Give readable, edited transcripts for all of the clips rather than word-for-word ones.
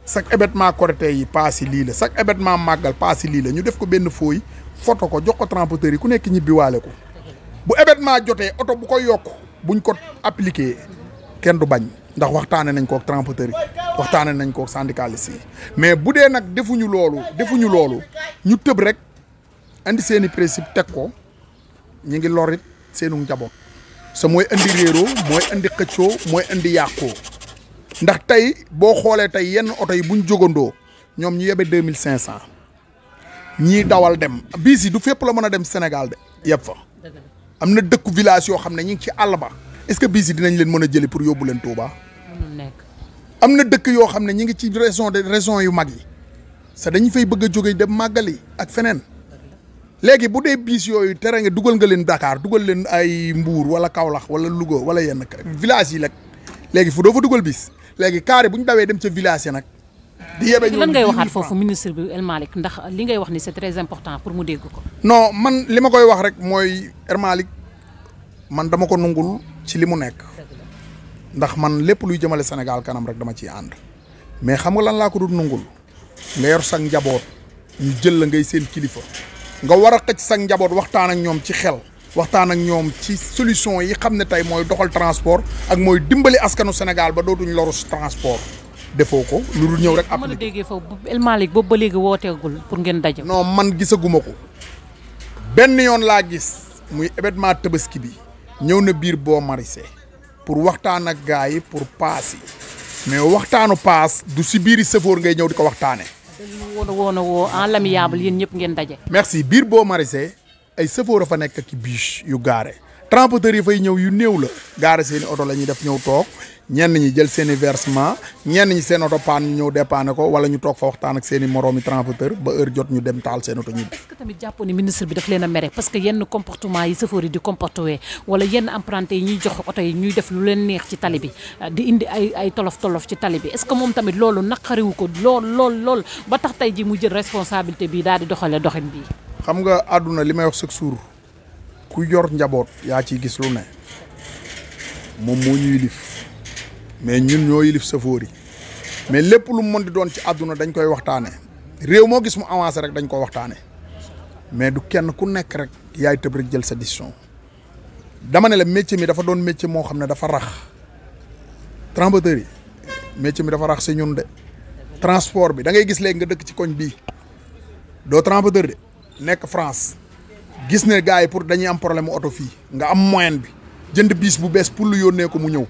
chaque événement Korité yi paas yi lii la chaque événement màggal paas yi lii la ñu def ko benn fooy photo ko jox ko transporteur yi ku nekk ñibbiwaale ko bu événement jotee oto bu ko yokk buñ ko appliqué kenn du bañ ndax waxtaane nañ ko ak transporteur yi waxtaane nañ ko ak syndicaliste yi mais bu dee nag defuñu loolu ñu tëb rek andi seeni principe teg ko ñu ngi lorit seenu njaboot sa mooy andi réeroo mooy andi xëccoo mooy andi yàqoo ndax tey boo xoolee tey yenn oto yi buñ jógandoo ñoom ñu yebe 2500 ñii dawal dem biis yi du fépp la mën a dem Sénégal de yeb fa am na dëkku village yoo xam ne ñu ngi ci àll ba est-ce que biis yi dinañ leen mën a jëli pour yóbbu leen Touba am na dëkk yoo xam ne ñu ngi ci région yu mag yi sa dañu fay bëgg a jóge dem màggali ak feneen léegi bu dee biis yooyu tere nga dugal nga leen Dakar dugal leen ay Mbour wala Kaolack wala Louga wala yenn village yi rek léegi fu doo fa dugal bis léegi carré bu ñu dawee dem ca village yi nag. di yebe lan ngay waxaat foofu ministre bi El Malick ndax li ngay wax ni c'est très important pour mu dégg ko. non man li ma koy wax rek mooy El Malick man dama ko nungul ci li mu nekk ndax man lépp luy jëmale Sénégal kanam rek dama ciy ànd mais xam nga lan laa ko dul nungul nga yor sa njaboot ñu jël la ngay seen kilifa nga war a xëcc sa njaboot waxtaan ak ñoom ci xel. waxtaan ak ñoom ci solution yi xam ne tey mooy doxal transport ak mooy dimbali askanu Sénégal ba dootuñ loru transport defoo ko lu dul ñëw rek. après mën a déggee foofu El Malick boobu ba léegi wooteegul pour ngeen daje. non man gisaguma ko benn yoon laa gis muy événement Tabaski bi ñëw na biir boo marisé pour waxtaan ak gars yi pour paas yi mais waxtaanu paas du si biiri sëfoor ngay ñëw di ko waxtaanee. dañu woon a woo en l'amiable yéen ñëpp ngeen daje. merci biir boo marisé. ay sëfoor a fa nekk ki biche yu gaare transporteurs yi fay ñëw yu néew la gaare seen i oto la ñuy def ñëw toog ñenn ñi jël seen i versement ñenn ñi seen oto paan ñu ñëw dépanner ko wala ñu toog fa waxtaan ak seen i moroomi transporteur ba heure jot ñu dem taal seen oto ñibbi. est-ce que tamit jàppoon ni ministre bi daf leen a mere parce que yenn comportement yi sëfoor yi di comporté wala yenn emprunté yi ñuy jox oto yi ñuy def lu leen neex ci tali bi di indi ay tolof ci tali bi est-ce que moom tamit loolu naqariwu ko lool ba tax tey ji mu jël responsabilité bi daal di doxale doxin bi. xam nga àdduna li may wax chaque jour ku yor njaboot yaa ciy gis lu ne moom moo ñu yilif mais ñun ñoo yilif sëfoor yi mais lépp lu mu mën di doon ci àdduna dañ koy waxtaane réew moo gis mu avancé rek dañ ko waxtaane mais du kenn ku nekk rek yaay tëb rek jël sa décision dama ne la métier mi dafa doon métier moo xam ne dafa rax transporteur yi métier mi dafa rax si ñun de transport bi da ngay gis léegi nga dëkk ci koñ bii doo transporteur de nekk France gis ne gars yi pour dañuy am problème mu oto fii nga am moyen bi jënd bis bu bees pour lu yónnee ko mu ñëw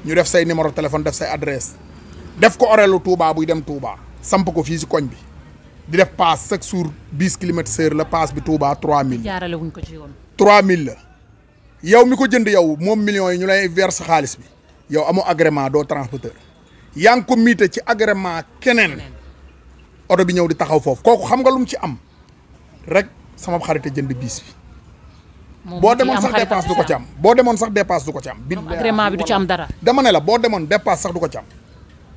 ñu def say numéro téléphone def say adresse def ko orelu Touba buy dem Touba samp ko fii si koñ bi di def paas chaque jour bis climatiseur la paas bi Touba 3000. jaarale wuñ ko ci yoon. 3000 la yow mi ko jënd yow moom millions yi ñu lay verse xaalis bi yow amoo agrément doo transporteur yaa ngi ko miite ci agrément keneen oto bi ñëw di taxaw foofu kooku xam nga lu mu ci am. rek sama xarite jënd biis bi. boo demoon sax dépasse du ko ci am boo demoon sax dépasse du ko ci am. agrément bi du ci am dara. dama ne la boo demoon dépasse sax du ko ci am.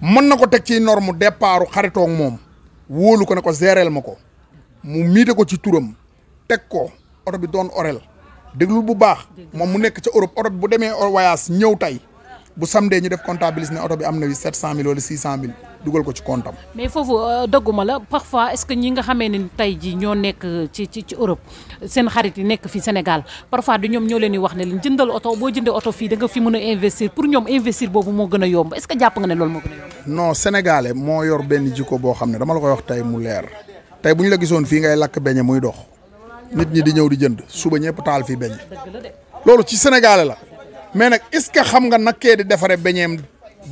mën na ko teg ci norme départu xaritoo ak moom wóolu ko ne ko géreel ma ko mu miite ko ci turam teg ko oto bi doon orel déglul bu baax moom mu nekk ca Europe oto bi bu demee voyage ñëw tey bu samedi ñu def comptabilise ne oto bi am na 700000 wala 600000 dugal ko ci comptam. mais foofu dogguma la parfois est-ce que ñi nga xamee ne tey jii ñoo nekk ci Europe seen xarit yi nekk fii Sénégal parfois du ñoom ñoo leen di wax ne leen jëndal oto boo jëndee oto fii da nga fi mën a investir pour ñoom investir boobu moo gën a yomb est-ce que jàpp nga ne loolu moo gën a yomb. non sénégalais moo yor benn jikko boo xam ne dama la koy wax tey mu leer tey bu ñu la gisoon fii ngay lakk beñe muy dox nit ñi di ñëw di jënd suba ñëpp taal fii beñe loolu ci sénégalais la. mais nag est-ce que xam nga nag kee di defaree beñeem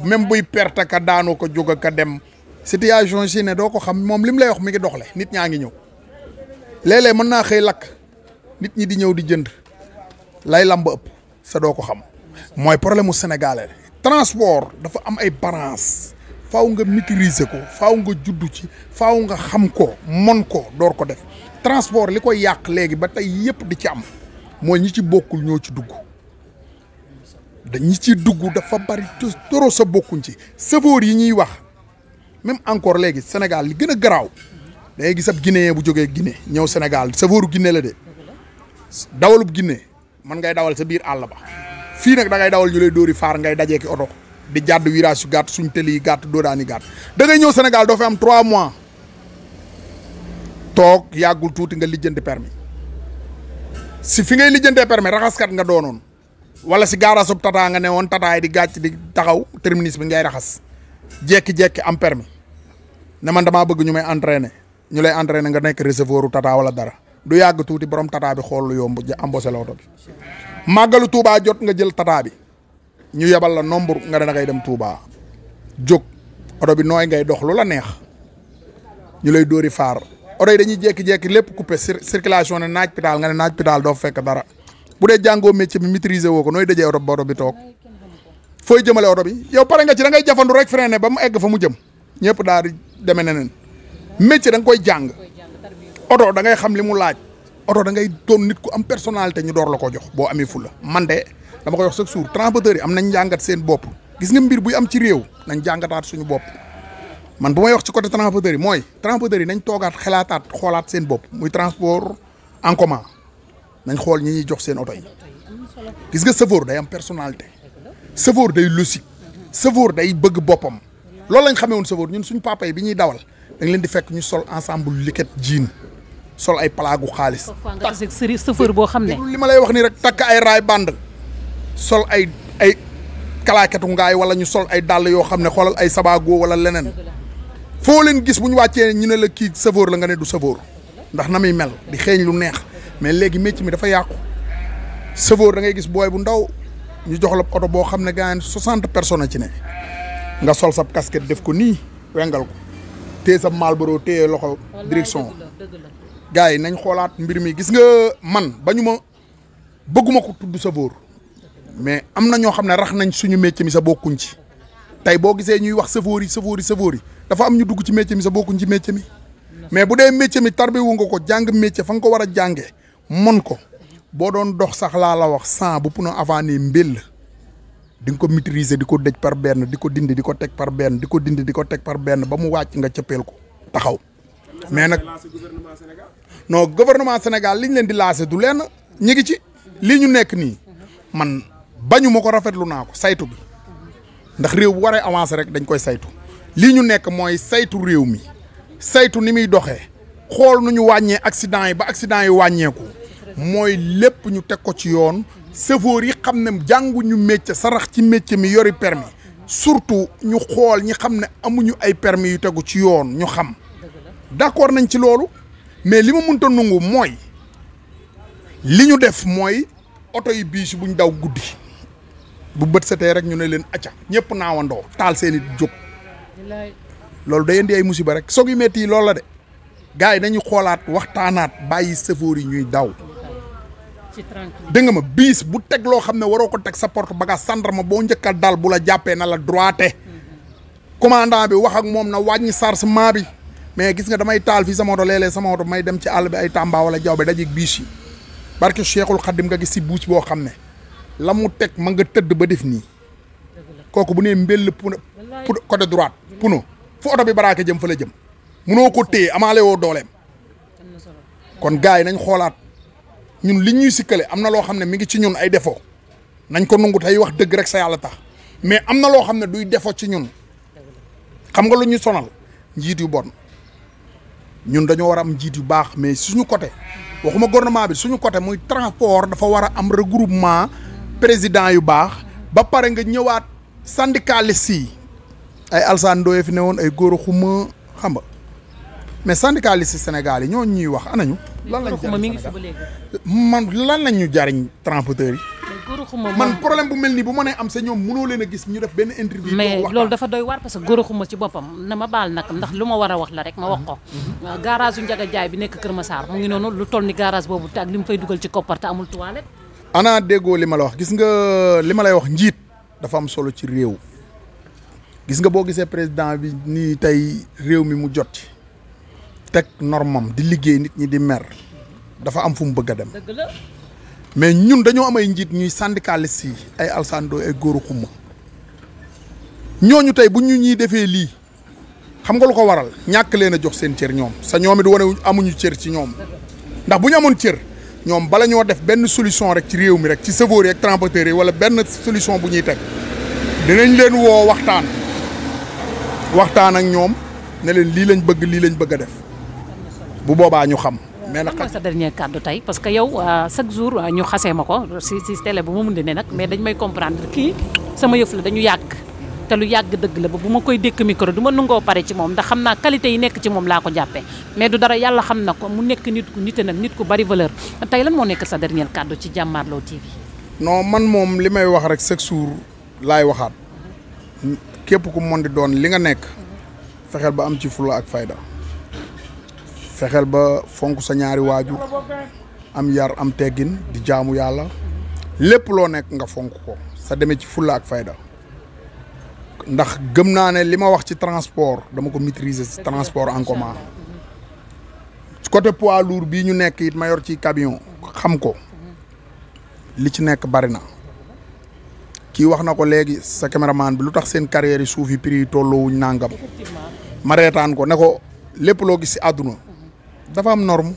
même buy perte ka daanu ko jóg ka dem situation si ne doo ko xam moom li mu lay wax mi ngi doxle nit ñaa ngi ñëw léeg-léeg mën naa xëy lakk nit ñi di ñëw di jënd lay lamb ëpp sa doo ko xam mooy problème mu sénégalais transport dafa am ay balance faaw nga maîtriser ko faaw nga juddu ci faaw nga xam ko mon ko door ko def transport li koy yàq léegi ba tey yëpp di ci am mooy ñi ci bokkul ñoo ci dugg. dañu ci dugg dafa bari toro sa bokkuñ ci sëfoor yi ñuy wax même encore léegi Sénégal li gën a garaaw da ngay gis ab Guinéen bu jógee Guinée ñëw Sénégal sëfooru Guinée la de dawalub Guinée man ngay dawal sa biir àll ba fii nag da ngay dawal ñu lay dóori faar ngay dajee ki oto di jàdd virage yu gàtt suñ tëli yi gàtt doodaani gàtt da ngay ñëw Sénégal doo fi am 3 mois toog yàggul tuuti nga lijjanti permis si fi ngay lijjantee permis raxaskat nga doonoon wala si gaarasub tata nga ne woon tataay di gàcc di taxaw terminus bi ngay raxas jekki-jekki am permis ne man damaa bëgg ñu may entraîner ñu lay entraîner nga nekk receveur tata wala dara du yàgg tuuti borom tata bi xool lu yomb embauché la oto bi màggalu Touba jot nga jël tata bi ñu yebal la nombre nga ne da ngay dem Touba jóg oto bi nooy ngay dox lu la neex ñu lay dóori faar oto yi dañuy jékki-jékki lépp coupé circulation ne naaj pédale nga ne naaj pédale doo fekk dara bu dee jàngoo métier bi maîtriser woo ko nooy dajee oto bi toog fooy jëmale oto bi yow pare nga ci da ngay jafandu rek freiné ba mu egg fa mu jëm ñëpp daal di demee neneen métier da nga koy jàng oto da ngay xam li mu laaj oto da ngay doon nit ku am personnalité ñu door la ko jox boo amee fula man de dama koy wax chaque jour transporteurs yi am nañ jàngat seen bopp gis nga mbir buy am ci réew nañ jàngataat suñu bopp man bu may wax ci côté transporteurs yi mooy transporteurs yi nañ toogaat xalaataat xoolaat seen bopp muy transport en commun nañ xool ñi ñuy jox seen oto yi gis nga chauffeur day am personnalité chauffeur day logique chauffeur day bëgg boppam loolu lañ xamee woon chauffeur ñun suñ papa yi bi ñuy dawal da nga leen di fekk ñu sol ensemble liquette jean sol ay palaagu xaalis. parfois nga gis chauffeur boo xam ne. li ma lay wax nii rek takk ay raay band sol ay kalaaketu ngaay wala ñu sol ay dàll yoo xam ne xoolal ay sabago wala leneen foo leen gis bu ñu wàccee ñu ne la kii chauffeur la nga ne du chauffeur ndax na muy mel di xeeñ lu neex mais léegi métier mi dafa yàqu chauffeur da ngay gis booy bu ndaw ñu jox la oto boo xam ne gars 60 personnes ci ne nga sol sa casquette def ko nii wengal ko téye sa Marlboro téye loxo direction gars yi nañ xoolaat mbir mi gis nga man bëgguma ko tudd chauffeur mais am na ñoo xam ne rax nañ suñu métier mi sa bokkuñ ci tey boo gisee ñuy wax chauffeur yi dafa am ñu dugg ci métier mi sa bokkuñ ci métier mi mais bu dee métier mi tarbiwu nga ko jàng métier fa nga ko war a jàngee mon ko boo doon dox sax laa la wax 100 bu pneu avant ne mbéll di nga ko maîtriser di ko dëj par benn di ko dindi di ko teg par benn di ko dindi di ko teg par benn ba mu wàcc nga cëppeel ko taxaw mais nag non gouvernement Sénégal li ñu leen di lancé du leen ñi ngi ci lii ñu nekk nii man bañu ma ko rafetlu naa ko saytu bi ndax réew bu waree avancer rek dañ koy saytu lii ñu nekk mooy saytu réew mi saytu ni muy doxee xool nu ñu wàññee accident yi ba accident yi wàññeeku mooy lépp ñu teg ko ci yoon chauffeur yi xam ne jànguñu métier sarax ci métier mi yori permis surtout ñu xool ñi xam ne amuñu ay permis yu tegu ci yoon ñu xam d'accord nañ ci loolu mais li ma mënta nangu mooy li ñu def mooy oto yi biis buñ daw guddi bu bët setee rek ñu ne leen acca ñëpp naawandoo taal seen i jóg loolu day indi ay musiba rek soog yu métti yi loolu la de gars yi nañu xoolaat waxtaanaat bàyyi chauffeur yi ñuy daw dégg nga ma biis bu teg loo xam ne waroo ko teg sa porte bagage gendarme boo njëkkal dal bu la jàppee na la droité commandant bi wax ak moom na wàññi chargement bi mais gis nga damay taal fii sama oto léeg-léeg sama oto may dem ci àll bi ay Tamba wala Diaw bi dajeeg biis yi barke Cheikhul Khadim nga gis si buus boo xam ne la mu teg ma nga tëdd ba def nii kooku bu nee mbell puno côté droite puno fu oto bi baraake jëm fa la jëm munoo ko téye amaale woo dooleem kon gars yi nañ xoolaat ñun li ñuy sikkale am na loo xam ne mi ngi ci ñun ay défaut nañ ko nungu tey wax dëgg rek sa yàlla tax mais am na loo xam ne duy défaut ci ñun xam nga lu ñu sonal njiit yu bon ñun dañoo war a am njiit yu baax mais suñu côté waxuma gouvernement bi suñu côté muy transport dafa war a am regroupement président yu baax ba pare nga ñëwaat syndicaliste yi ay Alsane Ndoye fi ne woon ay góor xuma xam nga mais syndicaliste Sénégal yi ñooñu ñuy wax anañu. lan lañ jariñ man lan lañ ñu jariñ transporteurs yi. man problème bu mel nii bu ma nee am sa ñoom mënoo leen a gis ñu def benn interview. mais loolu dafa doy waar parce que góor xuma ci boppam na ma baal nag ndax lu ma war a wax la rek ma wax ko. garage yu Ndiaga Ndiaye bi nekk Kër Massar mu ngi noonu lu toll ni garage boobu te ak li mu fay dugal ci koppar te amul toilette. ana déggoo li ma la wax gis nga li ma lay wax njiit dafa am solo ci réew gis nga boo gisee président bi nii tey réew mi mu jot teg normam di liggéey nit ñi di mer dafa am fu mu bëgg a dem mais ñun dañoo am ay njiit ñuy syndicaliste yi ay Alsane Ndoye ay góoru xuma ñooñu tey bu ñu ñuy defee lii xam nga lu ko waral ñàkk leen a jox seen cër ñoom sa ñoom it wane amuñu cër ci ñoom ndax bu ñu amoon cër ñoom bala ñoo def benn solution rek ci réew mi rek ci chauffeur yi ak transporteurs yi wala benn solution bu ñuy teg dinañ leen woo waxtaan ak ñoom ne leen lii lañ bëgg a def bu boobaa ñu xam. mais nag mooy sa dernier kàddu tey parce que yow chaque jour ñu xasee ma ko si télé bu ma mun di ne nag mais dañ may comprendre kii sama yëf la dañu yàgg te lu yàgg dëgg la ba bu ma koy dékk micro du ma nangoo pare ci moom ndax xam naa qualité yi nekk ci moom laa ko jàppee mais du dara yàlla xam na ko mu nekk nit ku bari valeur tey lan moo nekk sa dernier kàddu ci Jàmmaarloo TV. non man moom li may wax rek chaque jour laay waxaat képp ku mën di doon li nga nekk fexeel ba am ci fulla ak fayda fexeel ba fonk sa ñaari waajur am yar am teggin di jaamu yàlla lépp loo nekk nga fonk ko sa demee ci fulla ak fayda ndax gëm naa ne li ma wax ci transport dama ko maîtriser ci transport en commun côté poids lourd bii ñu nekk it ma yor ci camion xam ko li ci nekk bari na kii wax na ko léegi sa caméraman bi lu tax seen carrière yi suuf yi prix yi tolloowuñ nangam ma reetaan ko ne ko lépp loo gis ci àdduna dafa am norme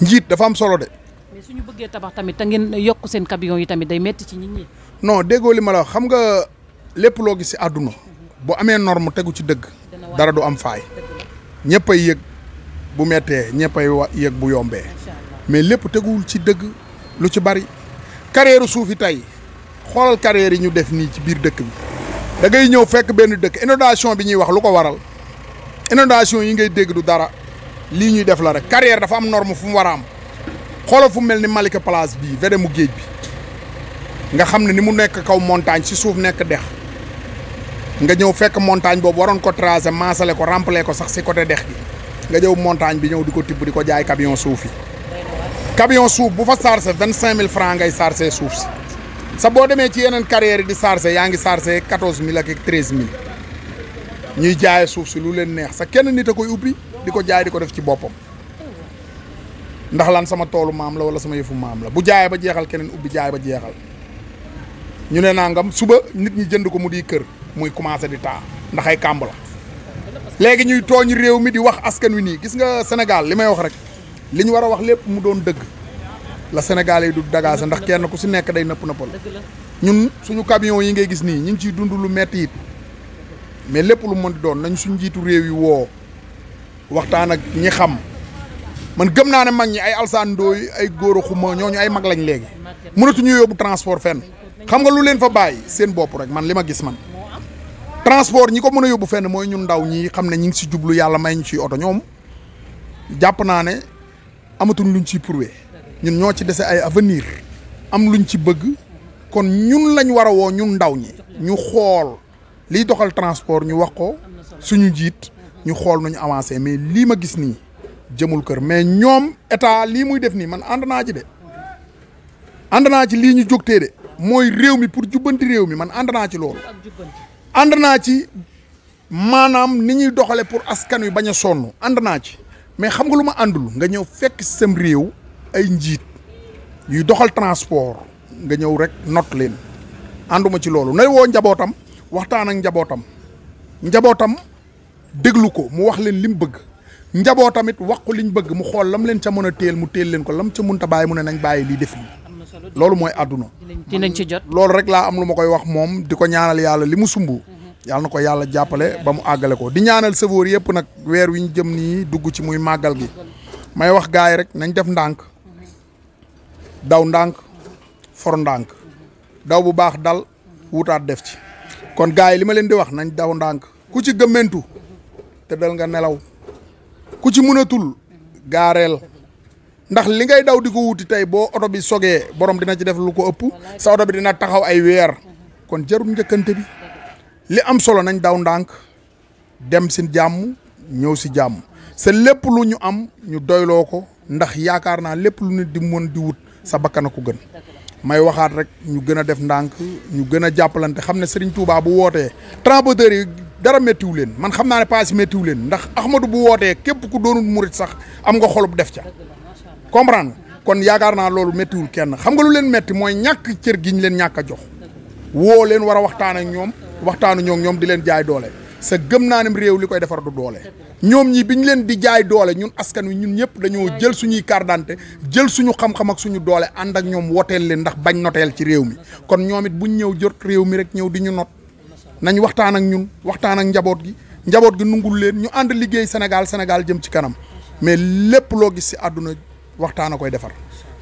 njiit dafa am solo de. mais suñu bëggee tabax tamit te ngeen yokk seen camion yi tamit day metti ci nit ñi. non déggoo li ma la wax xam nga lépp loo gis ci àdduna bu amee norme tegu ci dëgg dara du am faay ñëpp ay yëg bu mettee ñëpp ay yëg bu yombee mais lépp teguwul ci dëgg lu ci bari carrière suuf yi tey xoolal carrière yi ñu def nii ci biir dëkk bi da ngay ñëw fekk benn dëkk inondation bi ñuy wax lu ko waral inondation yi ngay dégg du dara lii ñuy def la rek carrière dafa am norme fu mu war a am xoolal fu mu mel ni Malika Place bii vede mu géej bi nga xam ne ni mu nekk kaw montagne ci suuf nekk dex nga ñëw fekk montagne boobu waroon ko tracer maasale ko rempler ko sax ci côté dex gi nga ñëw montagne bi ñëw di ko tibb di ko jaay camion suuf yi camion suuf bu fa chargé 25 000 francs ngay chargé suuf si sa boo demee ci yeneen carrière yi di chargé yaa ngi chargé 14 000 ak 13 000 ñuy jaayee suuf si lu leen neex sa kenn nit a koy ubbi di ko jaay di ko def ci boppam ndax lan sama toolu maam la wala sama yëfu maam la bu jaayee ba jeexal keneen ubbi jaay ba jeexal ñu ne nangam suba nit ñi jënd ko mu di kër muy commencé di taa ndax ay kàmb la léegi ñuy tooñ réew mi di wax askan wi nii gis nga Sénégal li may wax rek li ñu war a wax lépp mu doon dëgg la Sénégal yi du dagaase ndax kenn ku si nekk day nëppal ñun suñu camion yi ngay gis nii ñu ngi ciy dund lu metti it mais lépp lu mën di doon nañ suñu njiitu réew yi woo waxtaan ak ñi xam man gëm naa ne mag ñi ay alsaan ndooy ay góor a xuma ñooñu ay mag lañ léegi mënatuñu yóbbu transport fenn xam nga lu leen fa bàyyi seen bopp rek man li ma gis man transport ñi ko mën a yóbbu fenn mooy ñun ndaw ñi xam ne ñi ngi si jublu yàlla may ñu ciy oto ñoom jàpp naa ne amatuñ luñ ciy prouvé ñun ñoo ci dese ay avenir am luñ ci bëgg kon ñun lañ war a woo ñun ndaw ñi ñu xool liy doxal transport ñu wax ko suñu jiit ñu xool nu ñu avancé mais lii ma gis nii jëmul kër mais ñoom état lii muy def nii man ànd naa ci de ànd naa ci lii ñu jógtee de mooy réew mi pour jubbanti réew mi man ànd naa ci loolu ànd naa ci maanaam ni ñuy doxale pour askan wi bañ a sonn ànd naa ci mais xam nga lu ma àndul nga ñëw fekk sam réew ay njiit yuy doxal transport nga ñëw rek not leen ànduma ci loolu nay woo njabootam waxtaan ak njabootam déglu ko mu wax leen li mu bëgg njabootamit wax ko liñ bëgg mu xool lam leen ca mën a téel mu téel leen ko lam ca mënta bàyyi mu ne nañ bàyyi lii def lii loolu mooy àdduna dinañ ci jot loolu rek laa am lu ma koy wax moom di ko ñaanal yàlla li mu sumb yàlla na ko yàlla jàppale ba mu àggale ko di ñaanal sëfoor yëpp nag weer wi ñu jëm nii dugg ci muy màggal gi may wax gars yi rek nañ def ndànk daw ndànk for ndànk daw bu baax dal wutaat def ci kon gars yi li ma leen di wax nañ daw ndànk ku ci gëmmentu te dal nga nelaw ku ci mënatul gaareel ndax li ngay daw di ko wuti tey boo oto bi sogee borom dina ci def lu ko ëpp sa oto bi dina taxaw ay weer kon jarul njëkkante bi li am solo nañ daw ndànk dem si jàmm ñëw si jàmm sa lépp lu ñu am ñu doyloo ko ndax yaakaar naa lépp lu nit di mën di wut sa bakkan a ko gën may waxaat rek ñu gën a def ndànk ñu gën a jàppalante xam ne Serigne Touba bu wootee transporteurs yi dara méttiwu leen man xam naa ne paas yi méttiwu leen ndax Ahmadou bu wootee képp ku doonul murit sax am nga xolub def ca comprendre nga kon yaakaar naa loolu méttiwul kenn xam nga lu leen métti mooy ñàkk cër gi ñu leen ñàkk a jox woo leen war a waxtaan ak ñoom waxtaanu ñoom di leen jaay doole sa gëm naa ne réew li koy defar du doole ñoom ñi bi ñu leen di jaay doole ñun askan wi ñun ñëpp dañoo jël suñuy carte d'identité jël suñu xam-xam ak suñu doole ànd ak ñoom woteel leen ndax bañ noteel ci réew mi kon ñoom it buñ ñëw jot réew mi rek ñëw di ñu not nañ waxtaan ak ñun waxtaan ak njaboot gi nungul leen ñu ànd liggéey Sénégal jëm ci kanam mais lépp loo gis si àdduna waxtaan a koy defar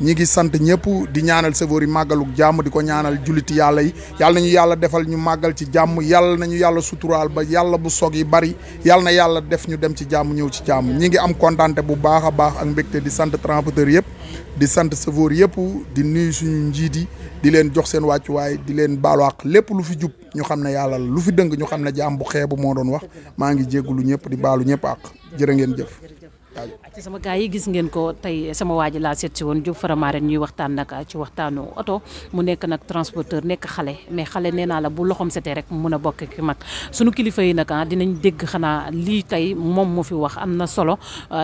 ñi ngi sant ñëpp di ñaanal savoor yi màggaluk jàmm di ko ñaanal julliti yàlla yi yàlla nañu yàlla defal ñu màggal ci jàmm yàlla nañu yàlla suturaal ba yàlla bu sog yi bari yàlla na yàlla def ñu dem ci jàmm ñëw ci jàmm ñi ngi am kontaante bu baax a baax ak mbégte di sant transporteur yëpp di sant savoor yëpp di nuyu suñu njiit yi di leen jox seen wàccuwaay di leen baalu àq lépp lu fi jub ñu xam ne yàlla lu fi dëng ñu xam ne jàmm bu xeebu moo doon wax maa ngi jéggulu ñëpp di baalu ñëpp àq jërë ngeen jëf ci sama gars yi gis ngeen ko tey sama waa ji laa seet si woon Diop Faramareen ñuy waxtaan nag ci waxtaanu oto mu nekk nag transporteur nekk xale mais xale nee naa la bu loxoom setee rek mu mun a bokk ki mag sunu kilifa yi nag dinañ dégg xanaa lii tey moom moo fi wax am na solo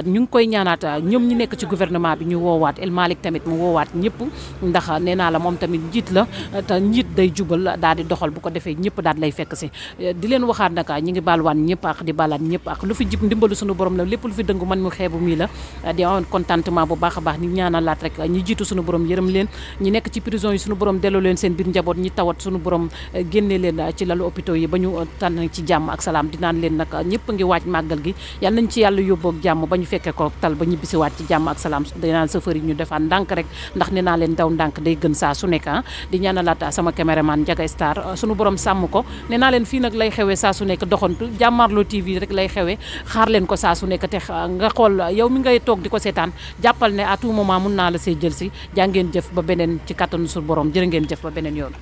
ñu ngi koy ñaanaat ñoom ñi nekk ci gouvernement bi ñu woowaat El Malick tamit mu woowaat ñëpp ndax nee naa la moom tamit njiit la te njiit day jubal daal di doxal bu ko defee ñëpp daal lay fekk si di leen waxaat nag ñi ngi baaluwaan ñëpp ak di baalaat ñëpp ak lu fi jib ndimbalu sunu borom la lépp lu fi dëngu man mu xeebu mii la di amoon contentement bu baax a baax ni ñaanalaat rek ñi jiitu suñu borom yërëm leen ñi nekk ci prison yi suñu borom delloo leen seen biir njaboot ñi tawat suñu borom génne leen ci lalu hôpitaux yi ba ñu tànn ci jàmm ak salaam dinaan leen nag ñëpp ngi waaj màggal gi yàlla nañ ci yàlla yóbbu ak jàmm ba ñu fekkee ko tal ba ñibbisi waat ci jàmm ak salaam dinaan chauffeur yi ñu defaat ndànk rek ndax nee naa leen daw ndànk day gën saa su nekk di ñaanalaat sama caméraman Ndiaga Star suñu borom sàmm ko nee naa leen fii nag lay xewee saa su nekk doxantu Jàmmaarloo TV rek lay xewee xaar leen ko saa su nekk te nga xool yow mi ngay toog di ko seetaan jàppal ne à tout moment mun naa la see jël si jàngeen jëf ba beneen ci kattanu su borom jërë ngeen jëf ba beneen yoon